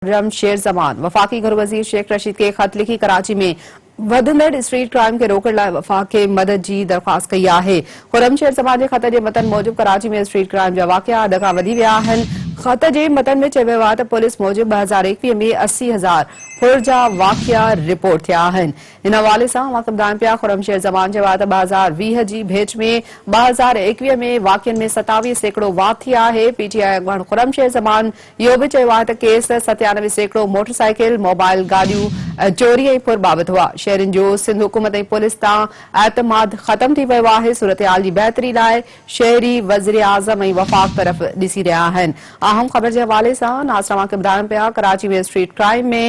خرم شير زمان وفاقي گهرو وزير شيخ رشيد کي خط لکي ڪراچي ۾ وڌندڙ اسٽريٽ ڪرائيم کي روڪڻ لاء وفاق کي مدد جي درخواست ڪئي آهي. خرم شير زمان جي خط جي متن موجب ڪراچي ۾ اسٽريٽ ڪرائيم جا واقعا حد کان وڌي ويا آهن. خط جي متن ۾ چيو ويو آهي ته پوليس موجب 2021 ۾ 80 هزار ڦر جا واقعا رپورٽ ٿيا آهن. ان حوالي سان اوهان کي ٻڌايون پيا خرم شير زمان چيو آهي ته 2020 جي ڀيٽ ۾ 2021 ۾ واقعن ۾ 27% واڌ ٿي آهي. پي ٽي آء اڳواڻ خرم شير زمان اهو به چيو آهي ته ڪيس 97% موٽر سائيڪل، موبائل، گاڏيون چوري ۽ ڦر بابت هئا. شهرين جو سنڌ حڪومت ۽ پوليس تان اعتماد ختم ٿي ويو آهي، صورتحال جي بهتري لاء شهري وزيراعظم ۽ وفاق طرف ڏسي رهيا آهن. اهم خبر جي حوالي سان ناصر اوهان کي ٻڌايون پيا ڪراچي ۾ اسٽريٽ ڪرائيم ۾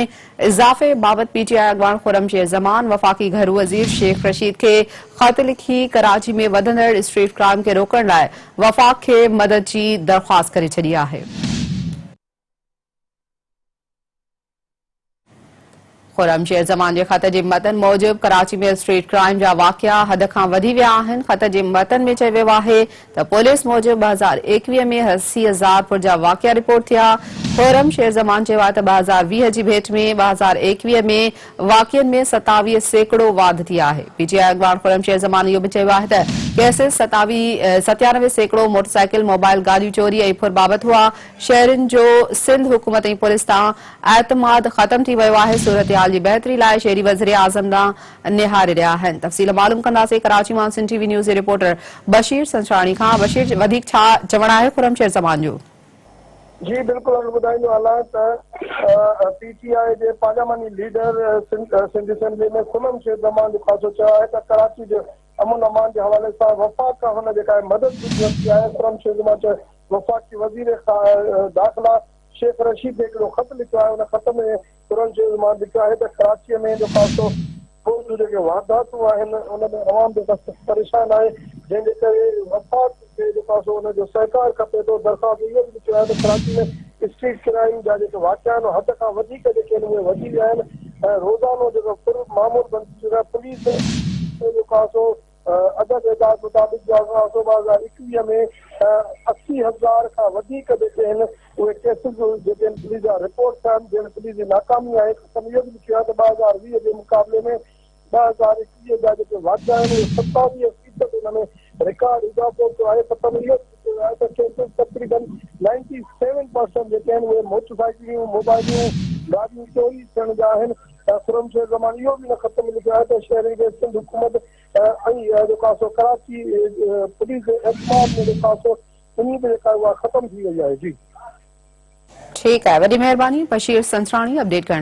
اضافي بابت پي ٽي آء اڳواڻ خرم شير زمان وفاقي گهرو وزير شيخ رشيد کي خط لکي ڪراچي ۾ وڌندڙ اسٽريٽ ڪرائيم کي روڪڻ لاء وفاق کي مدد جي درخواست ڪري ڇڏي آهي. خرم شير زمان جي خط جي متن موجب ڪراچي ۾ اسٽريٽ ڪرائيم جا واقعا حد کان وڌي ويا آهن. خط جي متن ۾ چيو ويو آهي ته پوليس موجب 2021 ۾ 80 هزار ڦر جا واقعا رپورٽ ٿيا. خرم شير زمان چيو آهي ته 2020 جي ڀيٽ ۾ 2021 ۾ واقعن ۾ 27% واڌ ٿي آهي. پي ٽي آء اڳواڻ خرم شير زمان اهو به چيو آهي ته ڪيسز 97% موٽر سائيڪل، موبائل، گاڏيون چوري ۽ ڦر بابت هئا. شهرين جو سنڌ حڪومت ۽ پوليس تان اعتماد ختم ٿي ويو آهي، صورتحال جي بهتري لاء شهري وزيراعظم ڏانهن نهاري رهيا آهن. تفصيل معلوم ڪنداسين ڪراچي مان سنڌ ٽي وي نيوز جي رپورٽر بشير سنسراڻي کان. بشير وڌيڪ ڇا چوڻ آهي خرم شير زمان جو؟ جي بلڪل اوهان کي ٻڌائيندو هلان ته پي ٽي آء جي پارلياماني ليڊر سنڌ اسيمبلي ۾ خرم شير زمان جو خاصو چيو آهي ته ڪراچي جي امن امان جي حوالي سان وفاق کان هن جيڪا مدد گهري ورتي آهي. خرم شير زمان چيو وفاقي وزير داخلا شيخ رشيد کي هڪڙو خط لکيو آهي، ان خط ۾ قرآن شريف مان لکيو آهي ته ڪراچيء ۾ جو خاصو ڦر جون جيڪي وارداتون آهن ان ۾ عوام جيڪا سخت پريشان آهي جنهن جي ڪري وفاق کي جيڪو آهي سو ان جو سهڪار کپي ٿو. درخواست ۾ اهو به لکيو آهي ته ڪراچي ۾ اسٽريٽ ڪرائيم جا جيڪي واقعا آهن حد کان وڌيڪ جيڪي آهن اهي وڌي ويا آهن ۽ روزانو جيڪو ڦر معمول بڻجي چڪو آهي پوليس جيڪو آهي سو عدد اعداد مطابق جو آسو 2021 ۾ 80 هزار کان وڌيڪ جيڪي آهن اهي ڪيسز جيڪي آهن پوليس جا رپورٽ ٿيا آهن جنهن ۾ پوليس جي ناڪامي آهي قسم اهو به لکيو آهي ته 2020 جي مقابلي ۾ 2021 جا جيڪي واقعا آهن اهي 27 فيصد ان ۾ رڪارڊ اضافو ٿيو آهي خط ۾ اهو به لکيو ويو آهي ته ڪيسز تقريبن نائنٽي سيون پرسنٽ جيڪي آهن اهي موٽر سائيڪليون موبائليون گاڏيون چوري ٿيڻ جا آهن خرم شير زمان اهو به ان خط ۾ لکيو آهي ته شهرين کي سنڌ حڪومت ۽ جيڪو آهي سو ڪراچي پوليس جي اعتماد ۾ جيڪو آهي سو اميد جيڪا آهي اها ختم ٿي وئي آهي جي. ٺيڪ آهي وڏي مهرباني بشير سنسراڻي اپڊيٽ ڪرڻ.